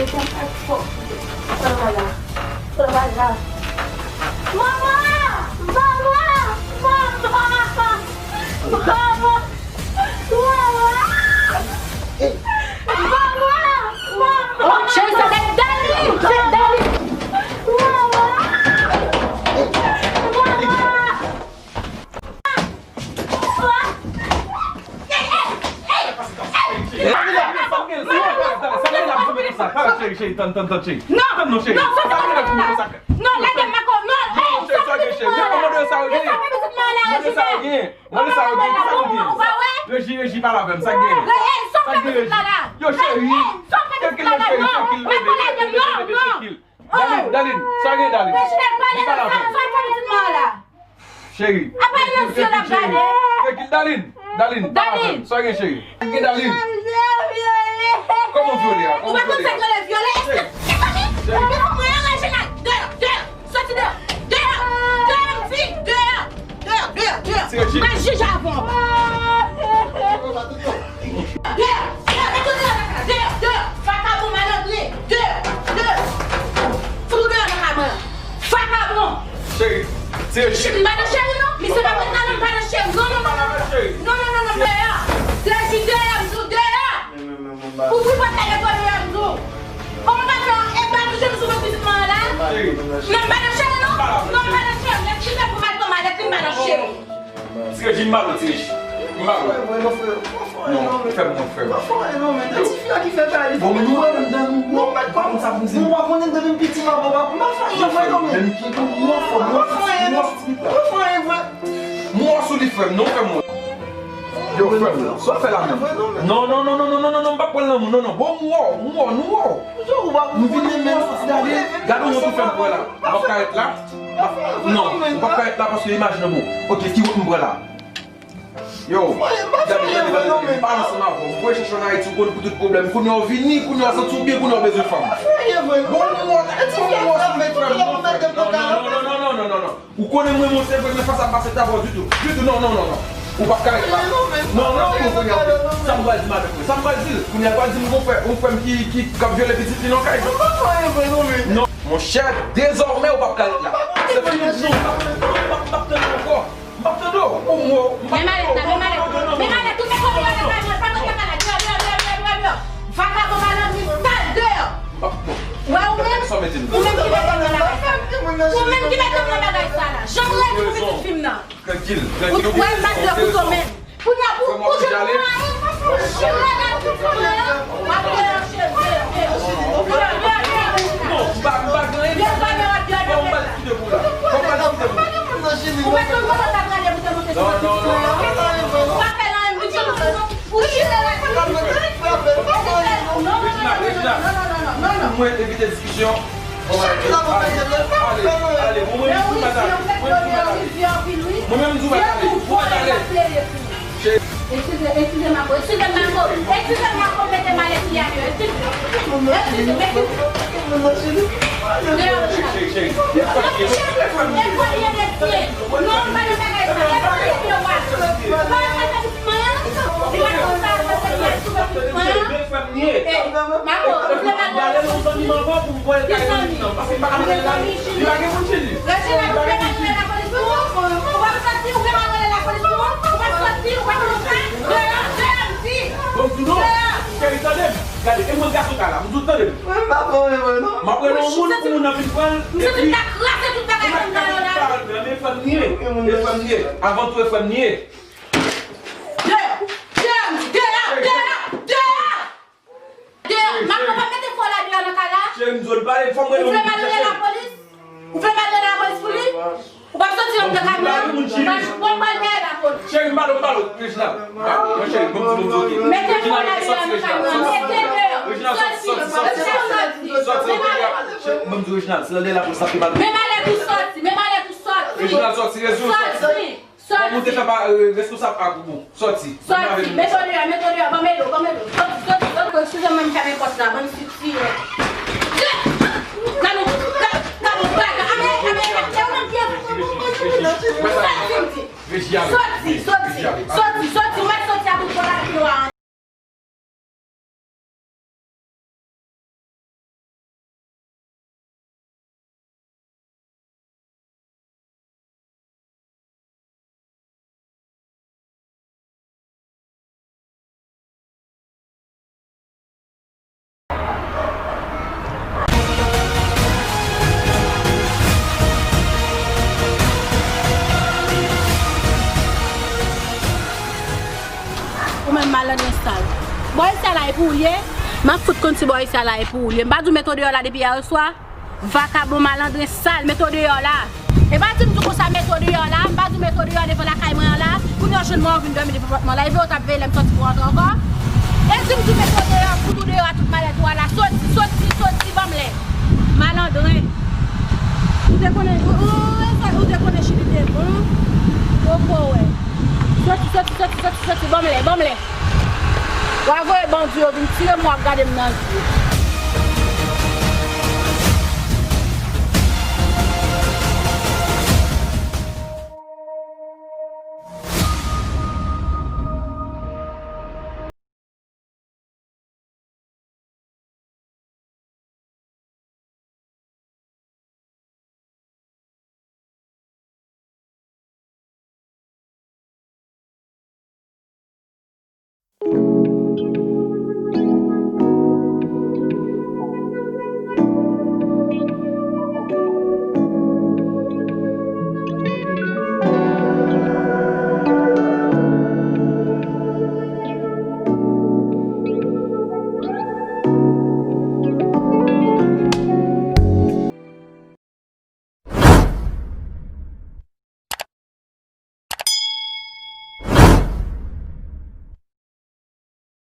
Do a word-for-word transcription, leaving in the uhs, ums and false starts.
Manman! Manman! Manman! Manman! Manman! Manman! Manman! Oh, cheri, sa se Dali! Se Dali! Manman! Manman! Cheri, cheri, tann, tann, tann, cheri. Non! Tann non, cheri. Non, sa se pa sa. Non, lage m, Mako, non, hey, sa se pitit mwen la. Mande sa yo genyen. Mande sa yo genyen. Mande sa yo genyen. Kisa yo genyen? Reji, Reji, pale avè m. Sa k genyen? Sa k genyen, Reji? Yo, cheri. Trankil, cheri. Trankil, bebe, bebe, bebe, trankil. Dalin, Dalin, sa gen, Dalin? Di pale avè m. Cheri. Apa nan zye l ap gade? Tranquille, Dalin. Dalin, pale avè m. Sa gen, cheri? Sa gen, Dalin? Kòman vyole a? Kòman vyole a? Cheri. Cheri. Soti deyò. Deyò. Deyò, m di. Deyò. Deyò, deyò, deyò. M pral jije avè w. Deyò, deyò, mete w deyò nan kay la. Deyò, deyò. Vakabon, malandren. Deyò, deyò. Fout ou deyò nan kay mwen an. Vakabon. Cheri, cheri. M pa nan cheri, non. Misye pa mwen nan, m pa nan cheri. Non, non, non, non. Non, non, non, non, deyò. Deyò, deyò, m di w deyò. Ouvri pòt la, depo deyò, m di w. Kòman pa fè, e pa touche m sou pitit mwen an la? Non, m pa nan cheri, non. Non, m pa nan cheri. Lè ki fè pou m al pran malèt li, m pa nan cheri. Ti Reji, m ba w, ti Reji. M ba w. Non, frè m, non, frè m. Bon, nou wè menm dan nou. Non, mèt pa konn sa pou m di. Mwen pa konnen depi m piti, m ap, m ap, m ap fè anyen vre, non, men. Menm ki pou mwen fò, mwen fò, mwen fò. Mwen fò anyen vre. Mwen sou li, frè m, non, frè m. Yo, frè m, sa w fè la menm? Non, non, non, m pa pran lanmou, non, non. Bon, m wè w, m wè w, nou wè w. M vin menm soti Dalin. Gade yon wout ou fè m pran la. M p ap ka ret la. Non, ou p ap ka ret la paske imajine bon. Ok, ki wout m pran la? Yo, gade, gade, gade, gade. M pa ansanm avè w. M voye chèche w ann Ayiti, ou konn pou tout pwoblèm. Kounye a w vini, kounye a w santi w byen, kounye a w bezwen fanm. Bon, m wè w, bon, m wè w sou li, frè m, non, frè m. Non, non, non, non, non, non. Ou konnen mwen, mwen, se vre, men fas a m pa aksepte avè w ditou. Ditou, non, non, non, non. Ou p ap ka ret la. Non, non, non, kounye a, sa m pral di madanm mwen? Sa m pral di l? Kounye a l pral di m gon frè, yon frè m ki, ki, k ap vyole pitit li nan kay. Non, monchè, dezòmè ou p ap ka ret la. Se fini, non, m p ap, m p ap, m p ap tande ankò. M p ap tande w. Ou m wè w. Men malèt la, men malèt. Men malèt, ou te konn wè nan kay mwen, pa konn nan kay la. Deyò, deyò, deyò, deyò, deyò, deyò. Vakabon malandren sal deyò. Wè ou menm? Ou menm ki mete m nan bagay sa la. Ou menm ki mete m nan bagay sa la. Jan m redi pou pitit fi m nan. Trankil, trankil. Ou wè m bat lè kouto menm. Kounye a pou, pou je nou anyen. Chire la kouto la. M ap rele cheve. Non, m pa, m pa gen anyen. Bon, m pa kite pou la. Bon, m pa kite pou la. Ou pa konn kòman sa prale pou te monte sou pitit mwen an? Ou pa fè l anyen, m di w non. Ou chire la kòl. Non, non, non, non, non, non, non, non, non, non, non. Pou mwen evite diskisyon. Ale, ale, bon, mwen menm m pa t ale. Mwen menm m pa t ale. Mwen menm m pa t ale. Eskize, eskize, Mako. Eskize, Mako. Eskize, Mako. Mete malèt li a deyò. Eskize. Eskize, eskize. Deyò, Reginald. Cheri, cheri. E fò li ye, mesye. Non, m pa nan bagay sa. E fò li ye, wa. Ou pa wè sa pitit mwen an? Li pa konn sa, sa se li a sou pitit mwen an? Mako, ou vle m al nan... Ki zanmi? Ki zanmi? Reginald, ou vle m al rele lapolis pou ou? Ou p ap soti, ou vle m al rele lapolis pou ou? Ou p ap soti, ou p ap fè sa? Deyò, deyò, m di! Bon, m di non. Deyò. Cheri, tande m. Gade, e mwen gason kay la. M di w tande m. Mwen pa pran anyen vre non. M ap rele yon moun pou moun nan vin pran l. M santi m ta kraze tout bagay pou m ta yo la. Men frè m ye. E frè m ye. Avan tou, e frè m ye. Deyò! Deyò! Deyò! Deyò! Deyò! Deyò! Mako pa mete fò la deyò nan kay la. Cheri, m di w pale, fò m rele yon moun pou chache l. Ou vle m al rele lapolis? Ou vle m al rele lapolis pou li? Ou p ap soti anndan kay mwen an? Bon, m pral rele lapolis. Cheri, m pale w, m pale w, Reginald. Mwen cheri, bon, bon, bon, ok. Mete fò la deyò nan kay mwen an. Mete deyò. Reginald, soti, soti, soti, soti, soti. Cheri, bon, m di Reginald, se nan dèyè lapolis la ke mal. Men malèt ou soti, men malèt ou soti. Reginald, soti, Reginald, soti. Soti. Kòm ou te fè pa, euh, responsab ak ou, soti. Soti. Mete w deyò, mete w deyò, ban m ede w, ban m ede w. Soti, soti, soti. Eskize m, mwen m fèmen pòt la, ban m soti. Gade yon, gade, gade yon bagay. Ame, ame, e ou menm ki an... Soti, soti, soti, soti, soti, ou mèt soti a tout kò la, ki nou a... Bò isi a la e pou ou l ye? M ap fout konn si bò isi a la e pou ou l ye. M pa di w mete w deyò la depi yè swa? Vakabon, malandren, sal, mete w deyò la. E pa di m di w konsa mete w deyò la, m pa di w mete w deyò devan lakay mwen an la. Kounye a w jwenn mwen w vin dòmi devan pòt mwen la. E vre w t ap veye lè m sòti pou w antre ankò? E di m di w mete w deyò, fout ou deyò a tout malèt ou a la. Soti, soti, soti, ban m lè. Malandren. Ou te konnen, ou, ou, ou, ou te konnen Chili te bon. Poko wè. Soti, soti, soti, soti, soti, ban m lè, ban m lè. W a voye bandi yo vin tire m, w ap gade m nan zye.